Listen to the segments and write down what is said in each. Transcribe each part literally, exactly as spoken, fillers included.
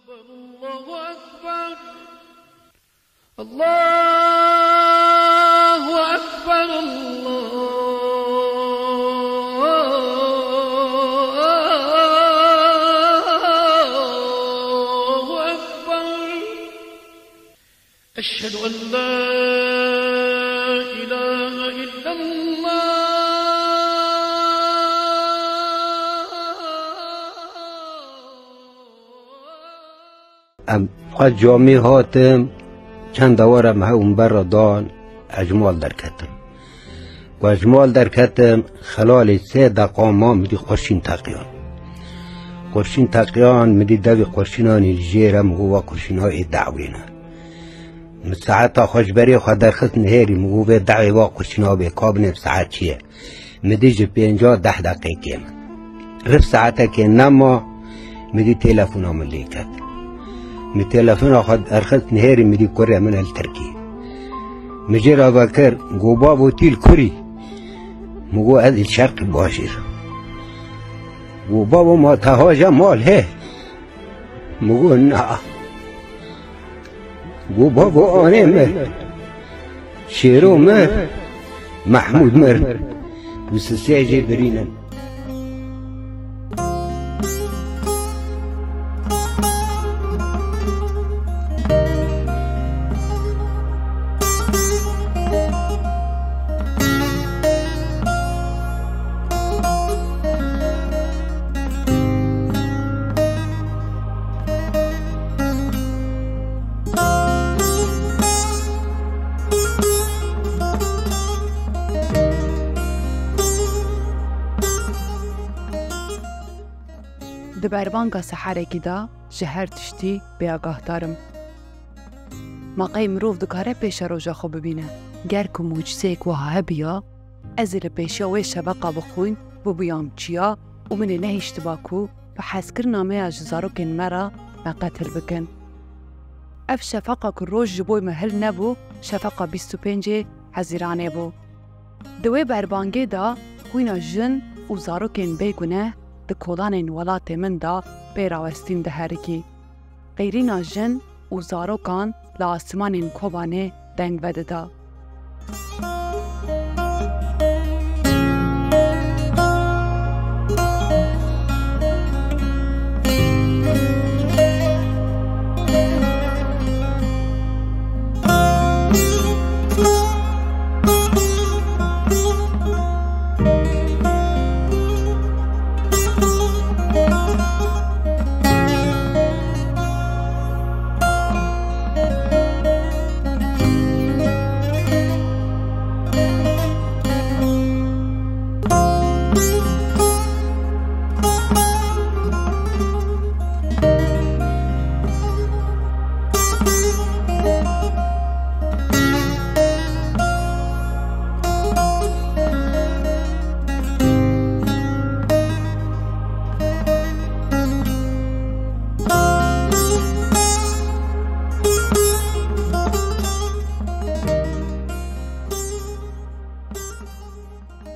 الله أكبر. الله أكبر. الله أكبر. أشهد أن لا إله إلا الله. Em xwe camî hatim, çend dewar em hew min ber re dan, ez ji mal derketim. Ku ez ji mal derketim, xelalê sê deqa ma min dî qurşîn teqiyan. Qurşîn teqiyan, min dî devê qurşînanî li jêr e, min got, "Va qurşîna ê dawê ne." Min saeta xwe ji berê xwe derxist nihêrî, min got, "Vê dawê va qurşîna bê, ka binê saet çi ye?" Min dî ji pênca deh deqê kêm e. Rif saetekê nema, min dî telefona min lê ket. Min telefona xwe derxist nihêrî, min dî kurê min e li Tirkî. Min jê re vekir, got, "Bavo, tî li kurî?" Min got, "Ez li şerqî bajêr." Got, "Bavo, ma te haja mal hê?" Min got, "Na." Got, "Bavo, anê mir. Şêro mir, Mehmûd mir. Bîst û sê jê birînin." Di berbanga seherekî de ji her tiştî bêagahdar im. Ma qey mirov dikare pêşeroja xwe bibîne? Ger ku mucizeyek wiha hebiya, ez ê li pêşiya wê şeveqa bi xwîn bibûyam çiya û min ê nehiştiba ku bi hezkirina me ya ji zarokên me re me qetil bikin. Ev şefeqa ku roj ji bo me hil nebû, şefeqa bîst û pêncê Hezîranê bû. Di wê berbangê de xwîna jin û zarokên bêguneh di kolanên welatê min de pê rawestîn diherikî. Qêrîna jin û zarokan li asimanên Kobanê deng vedida.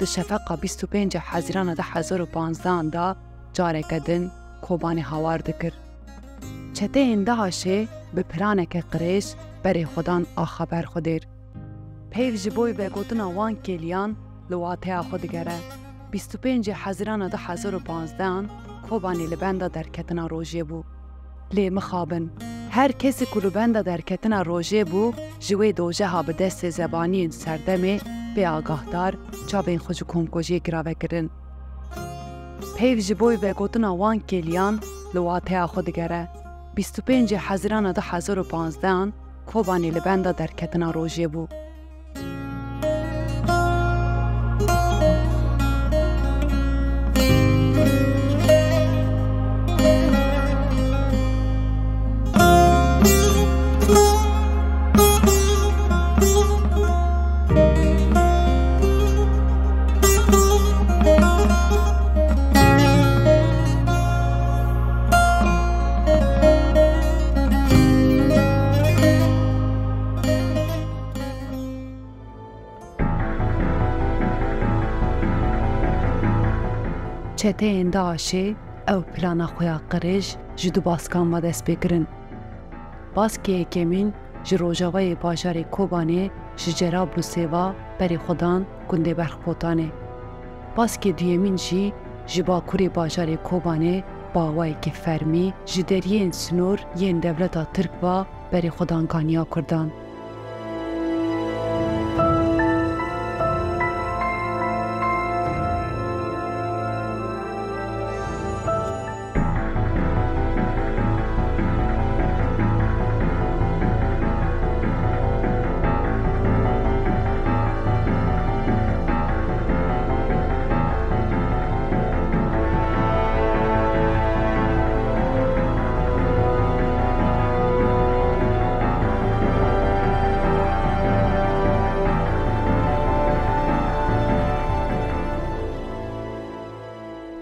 Di şefeqa bîst û pêncê Hezîrana du hezar û panzdehan de careke din Kobanê hawar dikir. Çeteyên DAIŞê bi planeke qirêj berê xwe dan axa ber Xwedêr. Peyv ji bo vegotina wan kêliyan li wateya xwe digere. Bîst û pêncê Hezîrana du hezar û panzdehan Kobanê li benda derketina rojê bû. Lê mixabin, her kesê ku li benda derketina rojê bû, ji wê dojeha bi destê zebaniyên serdemê bê agahdar, çavên xwe ji komkujiyê girave kirin. Peyv ji bo vegotina wan kêliyan li wateya xwe digere. Bîst û pêncê Hezîrana du hezar û panzdehan Kobanê li benda derketina rojê bû. Çeteyên DAIŞê ew plana xwe ya qirêj ji du baskan ve dest pê kirin. Baskê yekemîn ji rojavayê bajarê Kobanê ji Cerablûsê ve berê xwe dan gundê Berxpotanê. Baskê duyemîn jî ji bakurê bajarê Kobanê bi awayekî fermî ji deriyên sinor yên dewleta Tirk ve berê xwe dan kaniya Kurdan.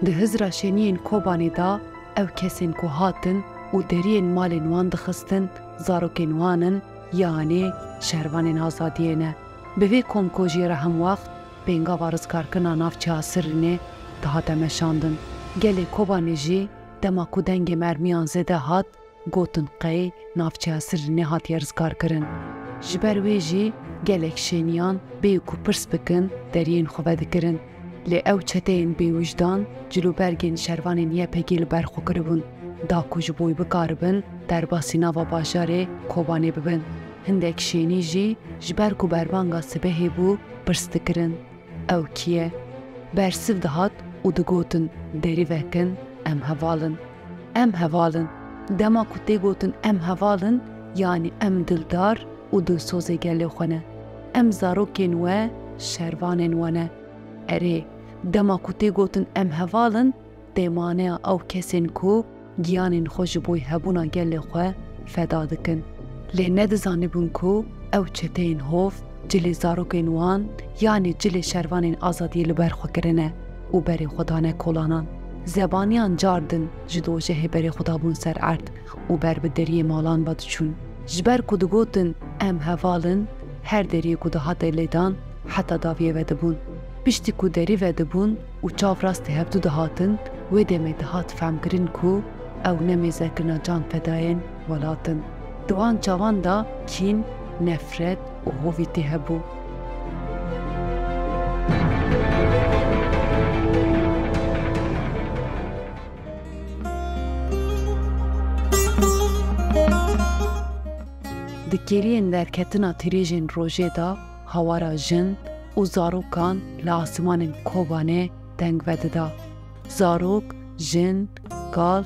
Di hizra şêniyên Kobanê de ew kesên ku hatin û deriyên malên wan dixistin, zarokên wan in, yanê şervanên azadiyê ne. Bi vê komkojiyê re hemwext pêngava rizgarkirina navçeya Sirrînê dihate meşandin. Gelê Kobanê jî dema ku dengê mermiyan zêde hat, gotin qey navçeya Sirrînê hatiye rizgarkirin. Ji ber wê jî gelek şêniyan bêyî ku pirs bikin deriyên xwe vedikirin. Lê ew çeteyên bêwijdan cilûbergên şervanên Y P G li ber xwe kiribûn, da ku ji bo wî bikaribin derbasî nava bajarê Kobanê bibin. Hindek şênî jî ji ber ku berbanga sibehê bû, pirs dikirin, ew kî ye? Bersiv dihat û digotin, derî vekin, em heval in. Em heval in. Dema ku tê gotin em heval in, yanî em dildar û dilsozê gelê xwe ne. Em zarokên we, şervanên we ne. Erê, dema ku tê gotin em heval in, tê maneya ew kesên ku giyanên xwe ji bo hebûna gelê xwe feda dikin. Lê nedizanibûn ku ew çeteyên hov cilê zarokên wan, yanî cilê şervanên azadiyê li ber xwe kirine û berê xwe dane kolanan. Zebaniyan cardin ji dojehê berê xwe dabûn ser erd û ber bi deriyê malan ve diçûn. Ji ber ku digotin, "Em heval in", her deriyê ku dihate lêdan, heta daviyê vedibûn. Piştî ku derî vedibûn û çav rastî hevdû dihatin, wê demê dihat fehmkirin ku ew ne mêzekirina canfedayên welat in. Di wan çavan de kîn, nefret û hovîtî hebû. Di kêliyên derketina tirêjên rojê de hawara jin û zarokan li asimanên Kobanê deng vedida. Zarok, jin, kal,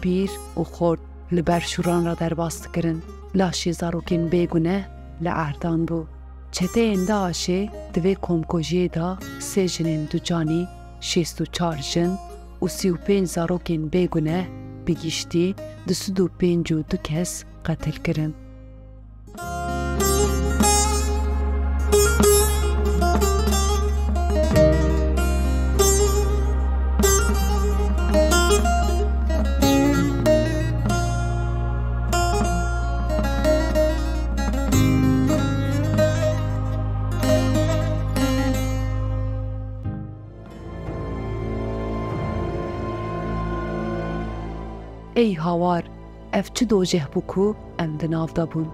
pîr û xort li ber şûran re derbas dikirin. Laşê zarokên bêguneh li erdan bû. Çeteyên DAIŞê di vê komkujiyê de sê jinên ducanî, şêst û çar jin û sî û pênc zarokên bêguneh bi giştî du sed û pêncî û du kes qetil kirin. Ey hawar, ev çi dojeh bû ku em di nav de bûn?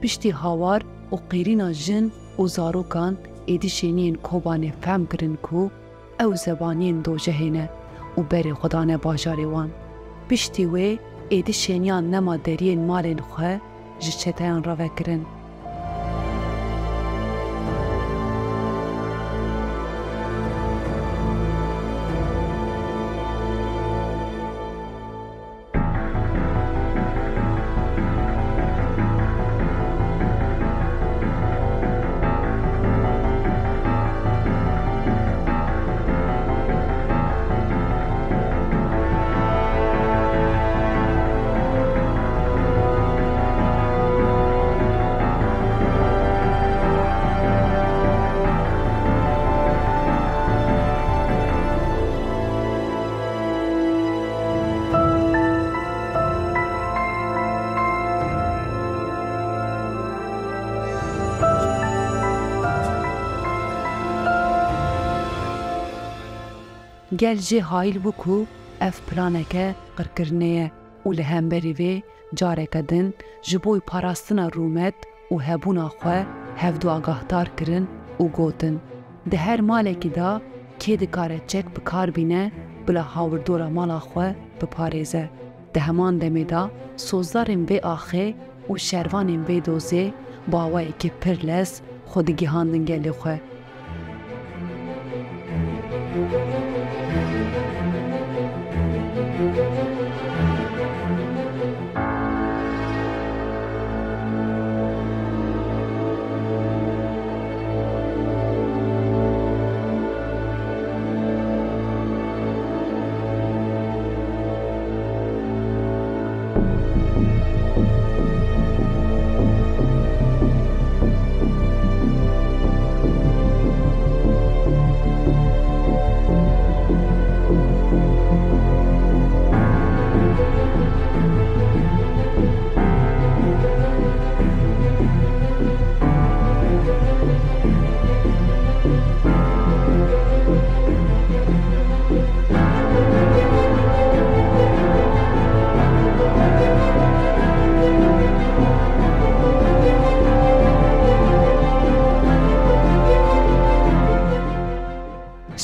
Piştî hawar û qêrîna jin û zarokan êdî şêniyên Kobanê fehm kirin ku ew zebaniyên dojehê ne û berê xwe dane bajarê wan. Piştî wê êdî şêniyan nema deriyên malên xwe ji çeteyan re vekirin. Gel jê haîl bû ku ev planeke qirkirinê ye. û li hemberî vê careke din ji bo parastina rûmet û hebûna xwe hevdu agahdar kirin û gotin, di her malekî de kê dikare çek bi kar bîne bila hawirdora mala xwe biparêze. Di heman demê de sozdarên vê axê û şervanên vê dozê bi awayekî pir lez xwe digihandin gelê xwe.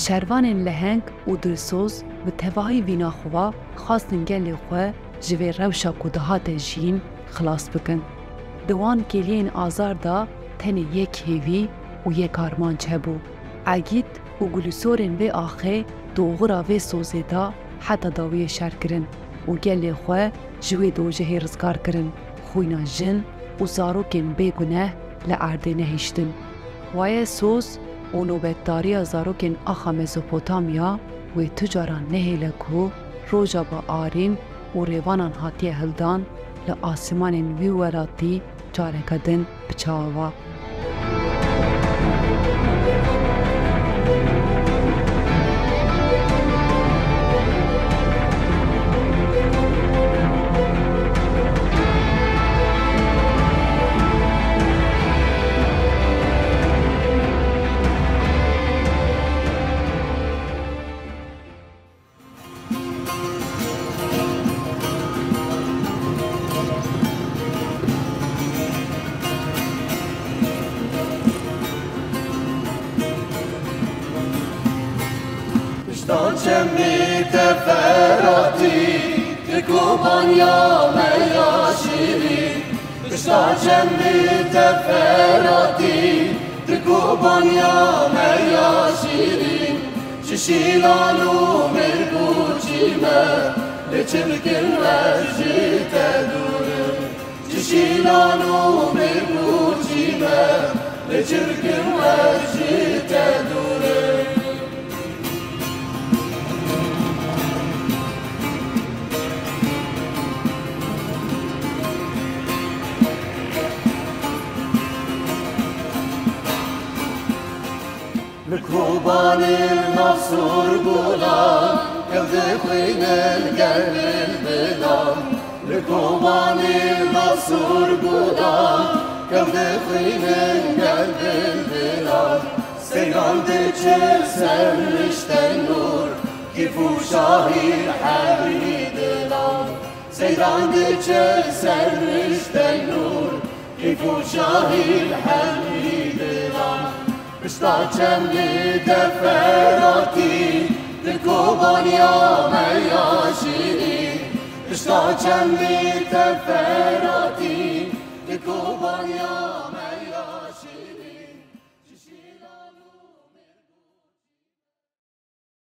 Şervanên leheng û dilsoz bi tevahî vîna xwe xwestin gelê xwe ji vê rewşa ku dihate jiyîn xilas bikin. Di wan kêliyên azar de tenê yek hêvî û yek armanc hebû. Egîd û gulîsorên vê axê di oxira vê sozê de heta dawiyê şer kirin û gelê xwe ji wê dojehê rizgar kirin, xwîna jin û zarokên bêguneh li erdê nehiştin. Waye soz û nobetdariya zarokên axa Mezopotamya wê tu caran nehêle ku roja bi arîn û rêvanan hatiye hildan li asîmanên wî welatî careke din bi çawa va. Pişta çemê te Feratî, ti Kobaniya me ya şîrîn. Pişta çemê te Feratî, ti Kobaniya me ya şîrîn. Çi şîlan û mêrgûçî me, lê çi bikin ez ji te dûr im. Çi şîlan û mêrgûçî me, lê çi bikin ez ji te dûr im. Li Kobanê li nav Sorgulan, ew dixwînin gel bilbilan. Li Kobanê li nav Sorgulan, ew dixwînin gel bilbilan. Seyran diçe ser riştên nûr, kîf û şahî li hemî dilan. Seyran diçe ser riştên nûr, kîf û şahî li hemî dilan. Pişta çemê te Feratî, ti Kobaniya me ya şîrîn. Pişta çemê te Feratî,